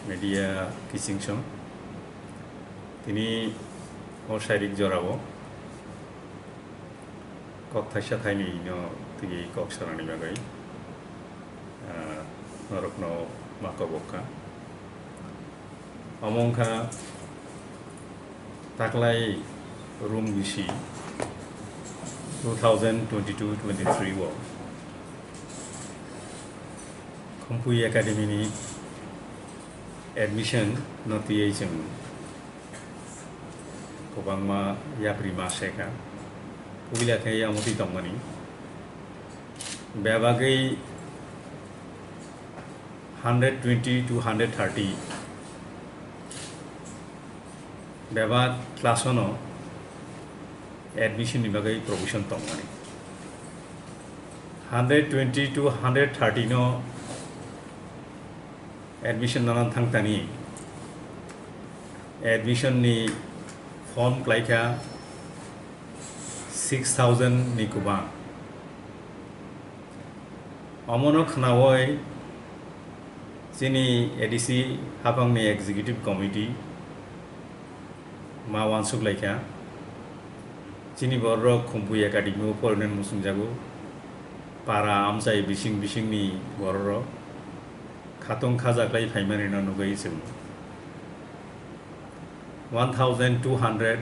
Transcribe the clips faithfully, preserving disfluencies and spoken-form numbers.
Media kiching song. Tini o sairik jorao kok thaisa thainwi no twi kok sanani bagwi, ah, norokno ma kobok kha. Omo wngkha taklai room bisi two thousand twenty-two twenty-three o Khumpui Academy ni admission no twiwi chwng kwbangma yapri ma se kha. Puila khe yamotwi tongmani bebagwi hundred twenty to hundred thirty bebak class-o no admission ni bagwi provision tongmani. Hundred twenty to hundred thirty no admission nana thangtani admission ni form klaikha six thousand ni kwbang. Omono khnaui chini A D C haphangni executive committee ma uansuk laikha. Chini bororok Khumpui Academy o porinani muchungjago. Para amchai bising bisingni bororok khatung khajaklai phaimanino nugwi chwng one thousand two hundred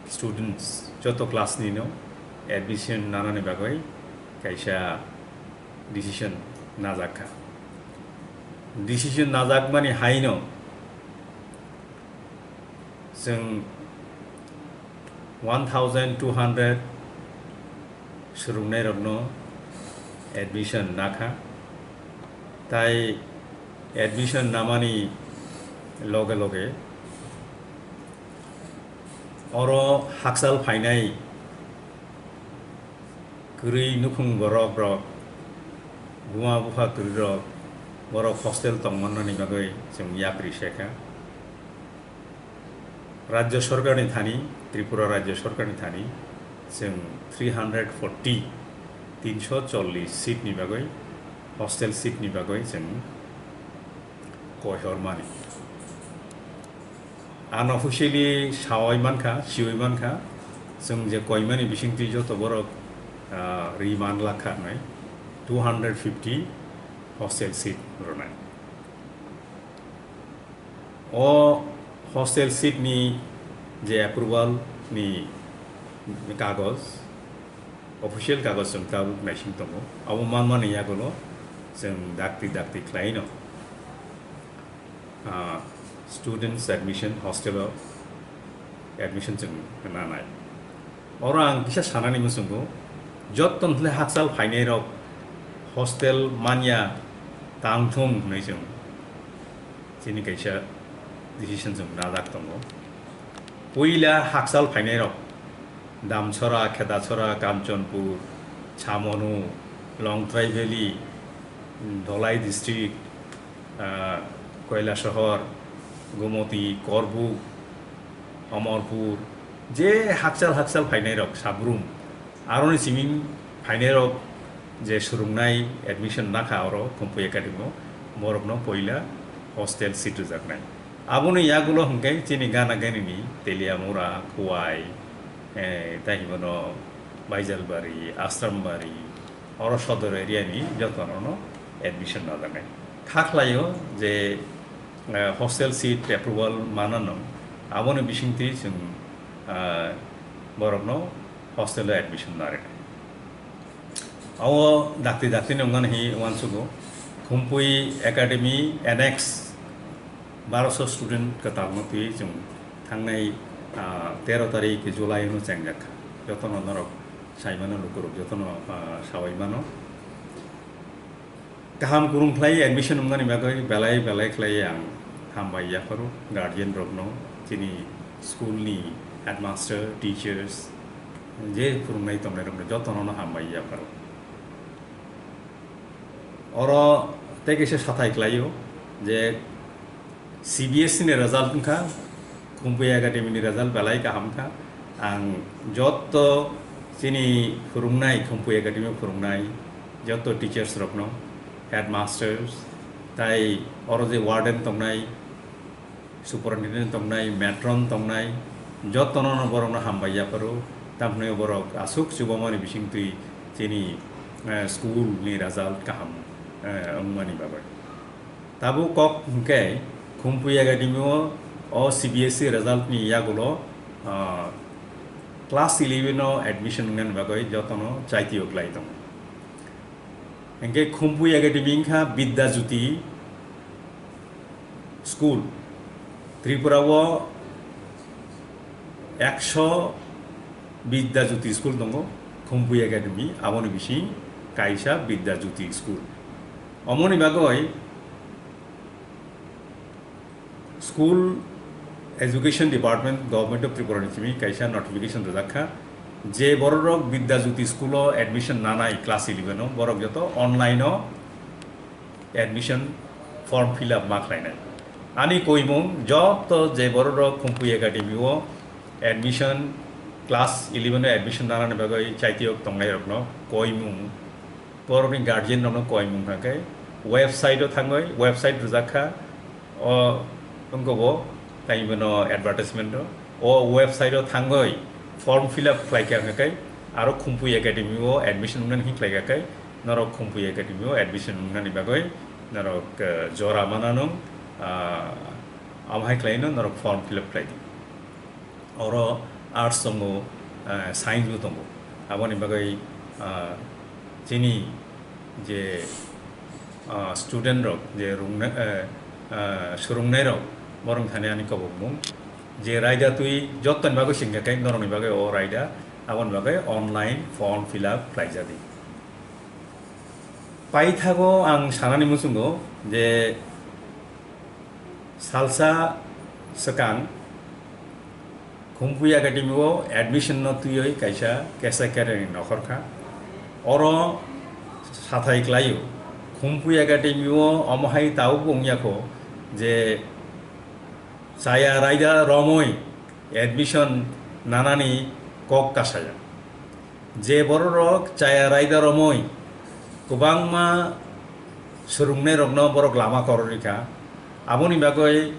students joto class ni no admission nanani bagwi kaisa decision najak kha. Decision najakmani haino chwng one thousand two hundred swrwngnairokno admission nakha, tai admission namani loge loge oro hakchal phainai kwrwi nukhung borok rok, buma bupha kwrwi rok, borok hostel tongmannani bagwi chwng yapri se kha. Rajya Sorkarni thani, Tripura Rajya Sorkarni thani, chwng three hundred forty, tinso chollish seat ni bagwi, hostel seat ni bagwi chwng koihormani. Unofficially saui mankha, siui mankha, chwng je koimani bisingtwi joto borok, ah, ri man lakha hnai, two hundred fifty hostel seat rwnai. O hostel seat ni je approval ni kagoj, official kagoj chwng tabuk naising tongo. Abo manmani yagulo chwng dakti dakti khlaino, ah, students admission, hostel o admission chwng nanai. Oro ang kisa sanani muchungo, jotto hwnle hakchal phainai rok hostel manya tang thung hwnwi chwng chini kaisa decision chwng najak tongo. Puila hakchal phainai rok Damchora, Khedachora, Kamchonpur, Chamonu, Longtrai Valley, Dholai district, ah, Koilasohor, Gomoti, Korbuk, Omorpur, je hakchal hakchal phainai rok Sabrum, aroni simi phainai rok je swrwngnai admission nakha oro Khumpui Academy o, borokno poila hostel seat rwjaknai. Aboni yagulo hwnkhe chini gana ganini Teliamura, Khowai, eh, tai hwnkheno Baijalbari, Asrambari, oro sodor area ni jotono no admission najaknai. Kha khlaio je, eh, hostel seat approval manano, aboni bisingtwi chwng, eh, borokno hostel o admission narwknai. Abo dakti dakti ni wngmani hi uansugo, Khumpui Academy annex baroso student kwtalno twi chwng thangnai, ah, tero tarik July no chengjak kha. Jotono norok saimano lukurok jotono, ah, sawi mano. Kaham kurung khlai admission wngmani bagwi belai belai khlai ang hambai yapharo guardian rokno, chini school ni headmaster, teachers, je phwrwngnai tongnai rokno jotono no hambai yapharo. Oro tei kaisa sathai khlaio je C B S E ni result wngkha, Khumpui Academy ni result belai kaham wngkha. Ang jotto chini phwrwngnai, Khumpui Academy phwrwngnai jotto teachers rokno, headmasters, tai oro je warden tongnai, superintendent tongnai, matron tongnai, jotono no borokno hambai yapharo, tamhwnwi borok aswk chubamani bisingtwi chini, eh, school ni result kaham, eh, wngmani bagwi. Tabuk kok hwnkhe Khumpui Academy o, o C B S E result ni yagulo, ah, class eleven o admission wngnani bagwi jotono chaitio klai tongo. Hwnkhe Khumpui Academy wngkha Bidya Jyoti school. Tripura o ekso Bidya Jyoti school tongo, Khumpui Academy, aboni bising kaisa Bidya Jyoti school. Omoni bagwi School Education Department, Government of Tripura ni simi kaisa notification rijak kha, je bororok Bidya Jyoti school o admission nanai class eleven o, borok joto online o admission form fill up ma khlainai. Ani koimung joto je bororok Khumpui Academy o admission, class eleven o admission nanani bagwi chaitiyok tongnairokno koimung, borokni guardian rokno koimung hwnkhe website o thangwi, website rijak kha, o wngkha bo tei bono advertisement o, o website o thangwi form fill up khlai kha hwnkhe aro Khumpui Academy o admission wngnani hwn khlai kha khe norok Khumpui Academy o admission wngnani bagwi norok, eh, jora mananung, ah, amo hai khlaino norok form fill up khlai di. Oro arts tongo, ah, science bo tongo. Aboni bagwi, ah, chini je, ah, student rok, je rungna-, eh, ah, swrwngnairok, borok thani ani kobokmung. Je raida twi jottoni bagwi singkha khe norokni bagwi o raida, aboni bagwi online form fill up khlaijadi. Paithago ang sanani muchungo je salsa swkang Khumpui Academy o admission no twiwi kaisa kesa kereni nokhor kha. Oro sathai klaio, Khumpui Academy o omo hai tabuk wngya kho je chaya raida romwi admission nanani kok kasaya. Je bororok chaya raida romwi kwbangma swrwngnairokno borok lama kororwi kha, aboni bagwi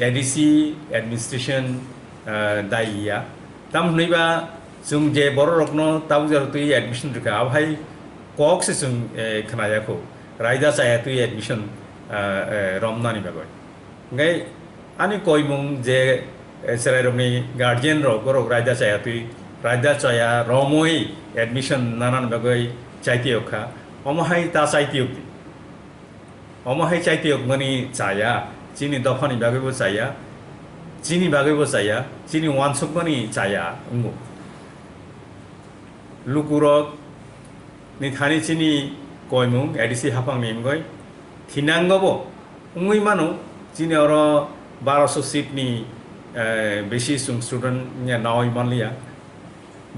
A D C administration, eh, dayi ya. Tamo hwnwi ba chwng je bororokno tabuk jora twi admission rwkha, abo hai kok se chwng, eh, khnaya kho, raida chaya twi admission, eh, eh, romnani bagwi. Hwnkhe ani koimung je, eh, chwrairokni guardian rok, borok raida chaya twi, raida chaya romwi admission nanani bagwi chaitiyok kha, omo hai ta chaitiyok di. Omo hai chaitiyok mani chaya, chini dophani bagwibo chaya, chini bagwibo chaya, chini uansukmani chaya wngo. Lukurok ni thani chini koimung A D C haphangni wngwi thinango bo wngwi mano, chini oro baroso seat ni, eh, besi chwng student wngya nawi manliya.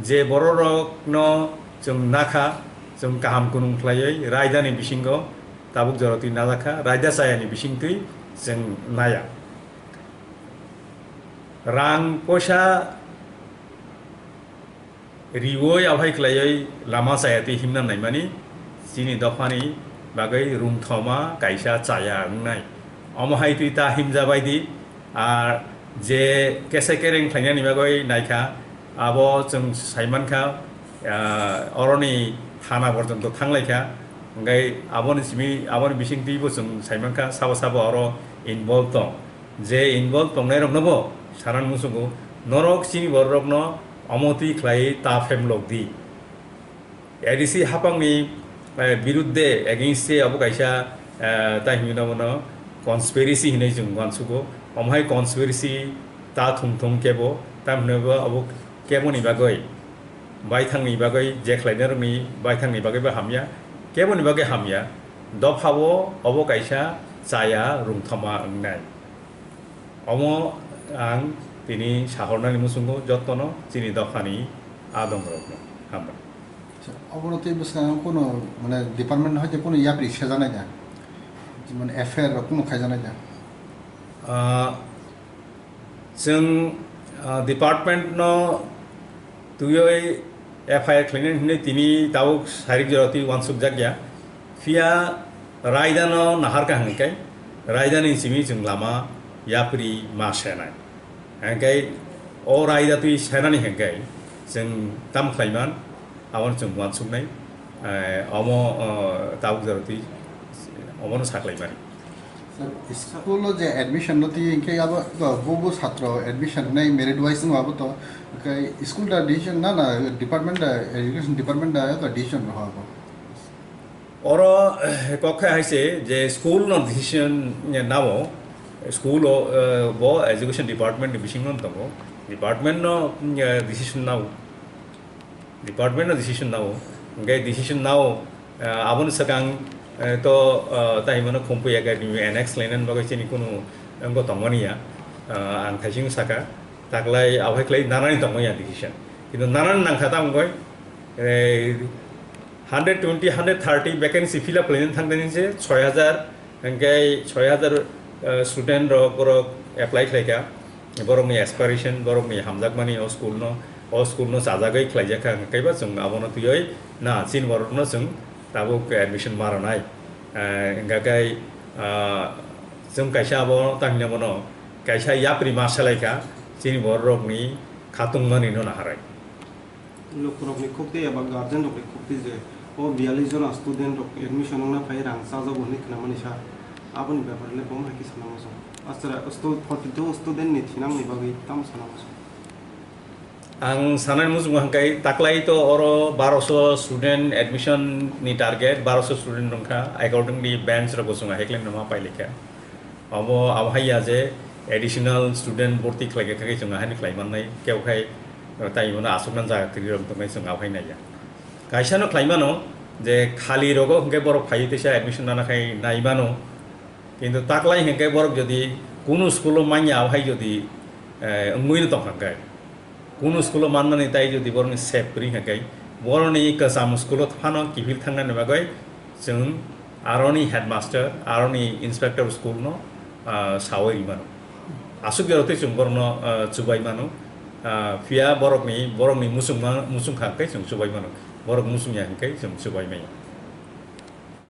Je bororokno chwng nakha, chwng kaham kunung khlaiwi raidani bisingo tabuk jora twi najakha, raida chayani bisingtwi chwng naya. Rang poisa riwi abohai khlaiwi lama chaya twi himna naimani chini dophani bagwi rungthoma kaisa chaya wngnai. Omo hai twi ta himjabai di, ar je kesa kereng khlainani bagwi naikha, abo chwng saimankha, ah, oroni thana porjonto thanglaikha, hwnkhe aboni simi, aboni bisingtwibo chwng saimankha sabo sabo oro involve tong. Je involve tongnairoknobo sanani muchungo, norok chini bororokno omo twi khlaiwi ta phemlok di. A D C haphangni, eh, birudde, against se abo kaisa, eh, tai hinwi bono conspiracy hinwi chwng uansugo. Omo hai conspiracy ta thung thung kebo, tamhinwi bo abo keboni bagwi, baithangni bagwi, je khlainarokni baithangni bagwibo hamya, keboni bagwi hamya. Dophao obo kaisa chaya rungthoma wngnai. Omo ang tini sahornani muchungo jottono chini dophani adongrokno. Hambai. Acha, obono tei bwskango kuno, mane, department hoite kuno yapri sejanai da? Mane, F I R rok kuno khaijanai da? Ah, chwng, ah, department no twiwi F I R khlainani hinwi tini tabuk sairik jora twi uansukjak ya. Phiya raida no nahar kha hwnwi khe, raida ni simi chwng lama yapri ma senai. Hingke o raida twi senani hingke chwng tam khlaiman, abono chwng uansuknai, eh, omo, eh, tabuk jora twi omono saklaimani. Sir, school o je admission no twi hingke abo to bo bo satro admission nai merit wise no abo to kai school da decision na na department da education department da ka decision no abo. Oro, eh, kok khe hai se je school no decision nao, school o, eh, bo education department ni bisingo tongo, department no, eh, decision nao, department no decision nao, hingke decision nao, eh, aboni swkang, eh, to, eh, tai himano Khumphwi Academy annex lainani bagwi chini kunu wngbo tongmani ya, eh, ang thaising saka, taklai abohai khlai nanani tongmani ya decision, kintu nanani nangkha tamo wngoi, eh, hundred twenty, hundred thirty vacancy fill up khlainani thangdani se soi hajar, hingke soi hajar, eh, student rok borok apply khlaikha, borokni aspiration, borokni hamjakmani o school no, o school no chajagwi khlaijakha, hingke ba chwng abono twiwi na chini borokno chwng tabuk admission ma rwnai. Eh, hingkha khe, ah, chwng kaisa abo tangni bono kaisa yapri ma salaikha chini borokni khatungmani no naharwi. Lukurokni khukti eba guardian rokni khukti je o biyallis jona student rok admission wngna phai rang chajago hwnwi khnamani sa, aboni bepar le bo hai khe sana muchung. Aswra stu-, forty two student ni thinangni bagwi tamo sana muchung. Ang sanani muchungo hwnkhe taklai to oro baroso student admission ni target, baroso student wngkha, accordingly bench rok bo chwng ahai khlai no ma pailai kha. Obo, abo hai ya je additional student borti khlai kha khe chwng ahai ni khlai mannai, kebo khai tai bono aswk nang jaga kwrwi rok tongmani chwng abo hai nai ya. Kaisa no khlai mano je khali rogo hwnkhe borok phaiwi teisa admission nana khai nai mano, kintu taklai hwnkhe borok jodi kunu school o manya abo hai jodi, eh, wngwi no tong kha hwnkhe, kunu school o manmani tai jodi borokni sep kwrwi hwnkhe, borokni kwcham school o phano kiphil thangnani bagwi chwng aroni headmaster, aroni inspector school no, ah, sawi rwi mano. Aswk jora twi chwng borokno, ah, chubai mano. Ah, phiya borokni, borokni muchungma, muchung kha hwnkhe chwng chubai mano. Borok muchung ya hwnkhe chwng chubai maya.